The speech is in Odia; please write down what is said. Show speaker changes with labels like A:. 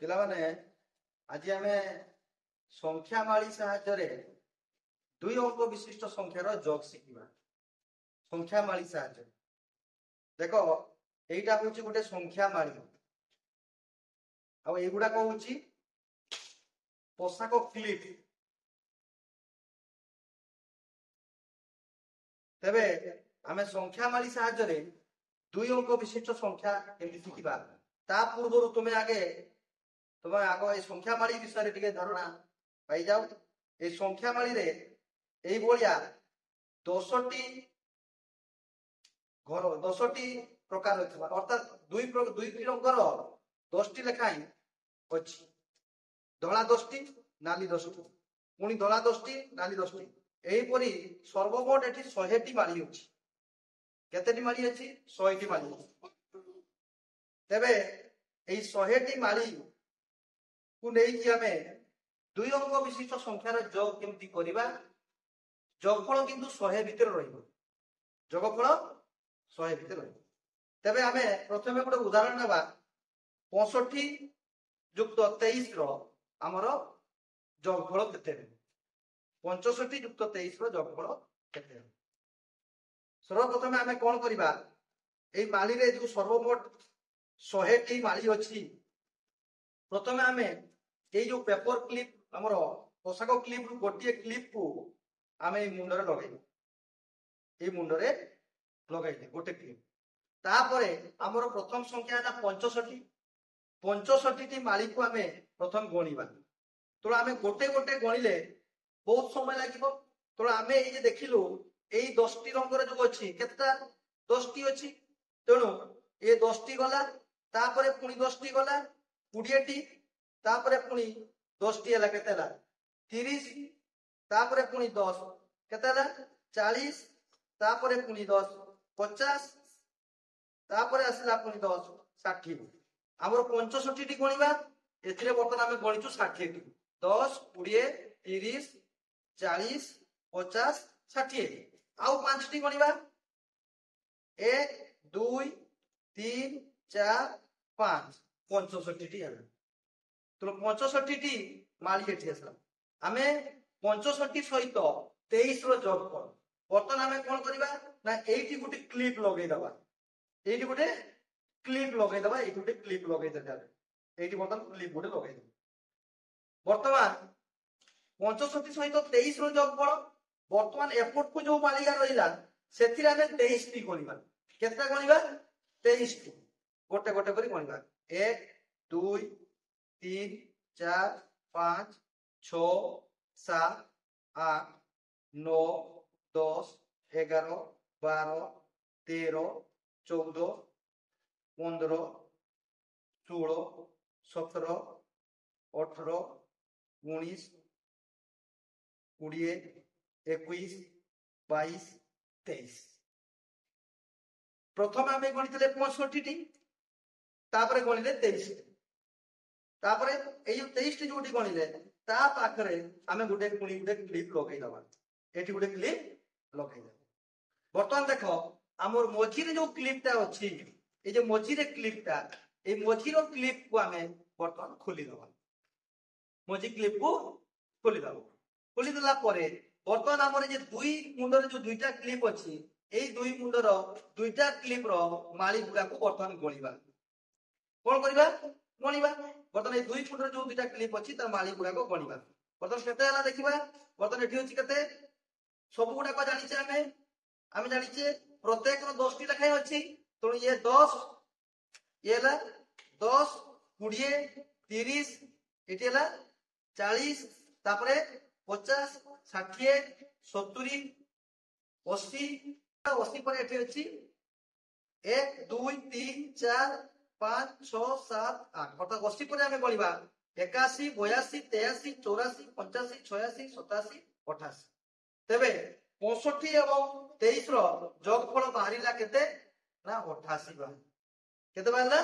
A: ପିଲାମାନେ, ଆଜି ଆମେ ସଂଖ୍ୟାମାଳି ସାହାଯ୍ୟରେ ଦୁଇ ଅଙ୍କ ବିଶିଷ୍ଟ ସଂଖ୍ୟାର ଯୋଗ ଶିଖିବା। ସଂଖ୍ୟାମାଳି ସାହାଯ୍ୟରେ ଦେଖ, ଏଇଟା ହଉଛି ଗୋଟେ ସଂଖ୍ୟାମାଳି ଆଉ ଏଇଗୁଡାକ ହଉଛି ପୋଷାକ କ୍ଲିପ। ତେବେ ଆମେ ସଂଖ୍ୟାମାଳି ସାହାଯ୍ୟରେ ଦୁଇ ଅଙ୍କ ବିଶିଷ୍ଟ ସଂଖ୍ୟା କେମିତି ଶିଖିବା, ତା ପୂର୍ବରୁ ତୁମେ ଆଗେ ତୁମେ ଆଗ ଏଇ ସଂଖ୍ୟାମାଳି ବିଷୟରେ ଟିକେ ଧାରଣା ପାଇଯାଅ। ଏଇ ସଂଖ୍ୟାମାଳିରେ ଏଇଭଳିଆ 10ଟି ଘର, 10ଟି ପ୍ରକାର ଥିବା, ଅର୍ଥାତ୍ ଦୁଇ ରଙ୍ଗର 10ଟି ଲେଖାଏଁ ଅଛି। ଧଳା 10ଟି, ନାଲି 10ଟି, ପୁଣି ଧଳା 10ଟି, ନାଲି 10ଟି, ଏହିପରି ସର୍ବମୋଟ ଏଠି 100ଟି ମାଳି ଅଛି। କେତେଟି ମାଳି ଅଛି? 100ଟି ମାଳି ଅଛି। ତେବେ ଏଇ 100ଟି ମାଳିକୁ ନେଇକି ଆମେ ଦୁଇ ଅଙ୍କ ବିଶିଷ୍ଟ ସଂଖ୍ୟାର ଯୋଗ କେମିତି କରିବା? ଯୋଗଫଳ କିନ୍ତୁ 100 ଭିତରେ ରହିବ, ଯୋଗଫଳ 100 ଭିତରେ ରହିବ। ତେବେ ଆମେ ପ୍ରଥମେ ଗୋଟେ ଉଦାହରଣ ନେବା। 65 ଯୁକ୍ତ 23 ର ଆମର ଯୋଗଫଳ କେତେ ହେବ? 65 ଯୁକ୍ତ 23 ର ଯୋଗଫଳ କେତେ ହେବ? ସର୍ବପ୍ରଥମେ ଆମେ କଣ କରିବା? ଏଇ ମାଳିରେ ଯୋଉ ସର୍ବମୋଟ 100ଟି ମାଳି ଅଛି, ପ୍ରଥମେ ଆମେ ଏଇ ଯୋଉ ପେପର କ୍ଲିପ, ଆମର ପୋଷାକ କ୍ଲିପରୁ ଗୋଟିଏ କ୍ଲିପକୁ ଆମେ ଏଇ ମୁଣ୍ଡରେ ଲଗେଇବା। ଏଇ ମୁଣ୍ଡରେ ଲଗାଇଲେ ଗୋଟେ କ୍ଲିପ। ତାପରେ ଆମର ପ୍ରଥମ ସଂଖ୍ୟା ହେଲା 65। 65ଟି ମାଳିକୁ ଆମେ ପ୍ରଥମ ଗଣିବା। ତେଣୁ ଆମେ ଗୋଟେ ଗୋଟେ ଗଣିଲେ ବହୁତ ସମୟ ଲାଗିବ। ତେଣୁ ଆମେ ଏଇ ଯେ ଦେଖିଲୁ, ଏଇ 10ଟି ରଙ୍ଗର ଯୋଉ ଅଛି, କେତେଟା? 10ଟି ଅଛି। ତେଣୁ ଏ 10ଟି ଗଲା, ତାପରେ ପୁଣି 10ଟି ଗଲା, 20ଟି। ତାପରେ ପୁଣି 10ଟି ହେଲା, କେତେ ହେଲା? 30। ତାପରେ ପୁଣି 10, କେତେ ହେଲା? 40। ତାପରେ ପୁଣି 10, 50। ତାପରେ ଆସିଲା ପୁଣି 10, 60। ଆମର 65ଟି ଗଣିବା, ଏଥିରେ ବର୍ତ୍ତମାନ ଆମେ ଗଣିଛୁ 60ଟି। 10, 20, 30, 40, 50, 60। ଆଉ 5ଟି ଗଣିବା। 1, 2, 3, 4, 5। 65ଟି ହେଲା। ତେଣୁ 65ଟି ମାଳି ଏଠି ଆସିଲା। ଆମେ 65 ସହିତ 23 ର ଯୋଗ କର। ବର୍ତ୍ତମାନ ଆମେ କଣ କରିବା ନା, ଏଇଠି ଗୋଟେ କ୍ଲିପ ଲଗେଇଦବା। ଏଇଠି ଗୋଟେ କ୍ଲିପ ଲଗେଇଦବା। ଏଇଠି ଗୋଟେ କ୍ଲିପ ଲଗେଇଦେଲେ, ଏଇଠି ବର୍ତ୍ତମାନ କ୍ଲିପ ଗୋଟେ ଲଗେଇଦେବା। ବର୍ତ୍ତମାନ 65 ସହିତ 23 ର ଯୋଗଫଳ। ବର୍ତ୍ତମାନ ଏପଟକୁ ଯୋଉ ମାଳିକା ରହିଲା, ସେଥିରେ ଆମେ 23ଟି ଗଣିବା। କେତେଟା ଗଣିବା? 23ଟି। ଗୋଟେ ଗୋଟେ କରି ଗଣିବା। 1, 2, 3, 4, 5, 6, 7, 8, 9, 10, 11, 12, 13, 14, 15, 16, 17, 18, 19, 20, 21, 22, 23। ପ୍ରଥମେ ଆମେ ଗଣିଥିଲେ 65ଟି, ତାପରେ ଗଣିଲେ 23ଟି। ତାପରେ ଏଇ ଯୋଉ 23ଟି ଯୋଉଠି ଗଣିଲେ, ତା ପାଖରେ ଆମେ ଗୋଟେ ପୁଣି ଗୋଟେ କ୍ଲିପ ଲଗେଇଦବା। ଏଠି ଗୋଟେ କ୍ଲିପ ଲଗେଇଦବା। ବର୍ତ୍ତମାନ ଦେଖ, ଆମର ମଝିରେ ଯୋଉ କ୍ଲିପଟା ଅଛି, ଏଇ ଯେ ମଝିରେ କ୍ଲିପଟା, ଏଇ ମଝିର କ୍ଲିପକୁ ଆମେ ବର୍ତ୍ତମାନ ଖୋଲିଦବା। ମଝି କ୍ଲିପକୁ ଖୋଲିଦବା। ଖୋଲିଦେଲା ପରେ ବର୍ତ୍ତମାନ ଆମର ଯେ ଦୁଇ ମୁଣ୍ଡରେ ଯୋଉ ଦୁଇଟା କ୍ଲିପ ଅଛି, ଏଇ ଦୁଇ ମୁଣ୍ଡର ଦୁଇଟା କ୍ଲିପର ମାଳି ଗୁଡାକୁ ବର୍ତ୍ତମାନ ଗଣିବା। କଣ କରିବା? ଗଣିବା। ବର୍ତ୍ତମାନ ଏଇ ଦୁଇ ମୁଣ୍ଡରେ ଯୋଉ ଦୁଇଟା କ୍ଲିପ ଅଛି, ତାର ମାଳି ଗୁଡାକ ଗଣିବା। ବର୍ତ୍ତମାନ କେତେ ହେଲା ଦେଖିବା। ବର୍ତ୍ତମାନ ଏଠି ଅଛି କେତେ? ସବୁ ଗୁଡାକ ଜାଣିଛେ ଆମେ। ଆମେ ଜାଣିଛେ ପ୍ରତ୍ୟେକର 10ଟି ଲେଖାଏଁ ଅଛି। ତେଣୁ ଇଏ 10, ଇଏ ହେଲା 10, 20, 30, ଏଠି ହେଲା 40, ତାପରେ 50, 60, 70, 80। 80 ପରେ ଏଠି ଅଛି 1, 2, 3, 4, 5, 6, 7, 8। ଅର୍ଥାତ୍ 80 ପରେ ଆମେ ଗଣିବା 81, 82, 83, 84, 85, 86, 87, 88। ତେବେ 65 ଏବଂ 23 ର ଯୋଗଫଳ ବାହାରିଲା କେତେ ନା 88 ବାହାରିଲା। କେତେ ବାହାରିଲା?